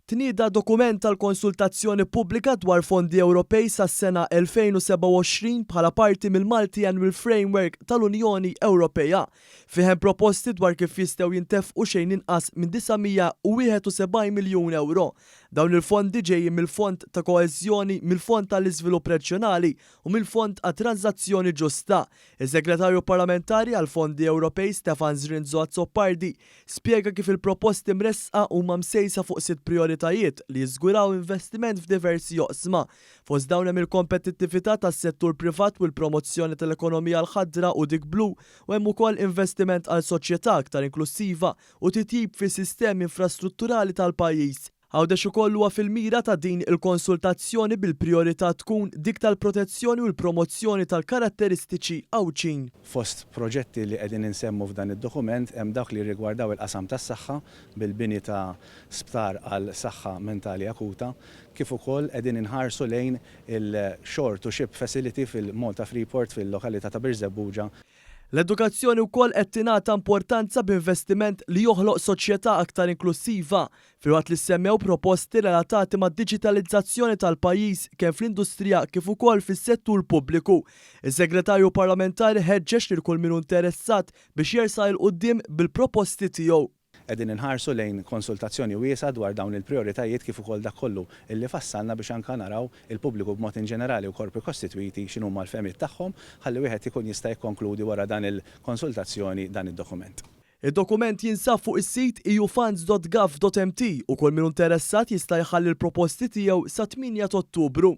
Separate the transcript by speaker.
Speaker 1: Tnieda dokument tal-konsultazzjoni pubblika dwar fondi Ewropej sas-sena 2027 bħala parti mill-Multi-Annual Framework tal-Unjoni Ewropea. Fih hemm proposti dwar kif jistgħu jintefqu xejn inqas minn 971 miljun ewro. Dawn il-fondi ġejjin mill-Fond ta' Koeżjoni, mill-Fond għall-Iżvilupp Reġjonali u mill-Fond għat-Tranżazzjoni Ġusta. Is-Segretarju Parlamentari għall-Fondi Ewropej Stefan Zrinzo Azzopardi spjega kif il-proposti mressqa huma msejsa fuq sitt prijoritajiet li jiżguraw investiment f'diversi oqsma. Fost dawn hemm il-kompetittività tas-settur privat u l-promozzjoni tal-ekonomija l-ħadra u dik blu u hemm ukoll investiment għal soċjetà aktar inklussiva u titjib fis-sistemi infrastrutturali tal-pajjiż. Għawdex ukoll huwa fil-mira ta' din il-konsultazzjoni bil-prijorità tkun dik tal-protezzjoni u l-promozzjoni tal-karatteristiċi Għawdxin.
Speaker 2: Fost proġetti li qegħdin insemmu f'dan id-dokument hemm dawk li jirrigwardaw il-qasam tas-saħħa bil-bini ta' sptar għal saħħa mentali akuta, kif ukoll qegħdin inħarsu lejn il-shore to ship facility fil-Malta Freeport fil-lokalità ta' Birżebbuġa.
Speaker 1: L-edukazzjoni wkoll qed tingħata importanza b'investiment li joħloq soċjetà aktar inklussiva, filwaqt li ssemmew proposti relatati mad-diġitalizzazzjoni tal-pajjiż kemm fl-industrija kif ukoll fis-settur pubbliku. Is-Segretarju Parlamentari ħeġġeġ lil kull min hu interessat biex jersaq 'il quddiem bil-proposti tiegħu.
Speaker 2: Qegħdin inħarsu lejn konsultazzjoni wiesgħa dwar dawn il-prijoritajiet kif ukoll dak kollu illi fassalna biex anke naraw il-pubbliku b'mod inġenerali u korpi kostitwiti x'inhuma l-fehmiet tagħhom ħalli wieħed ikun jista' jikkonkludi wara dan il-konsultazzjoni dan id-dokument.
Speaker 1: Id-dokument jinsab fuq is-sit eufunds.gov.mt u kull min hu interessat jista' jħalli l-proposti tiegħu sat-8 t'Ottubru.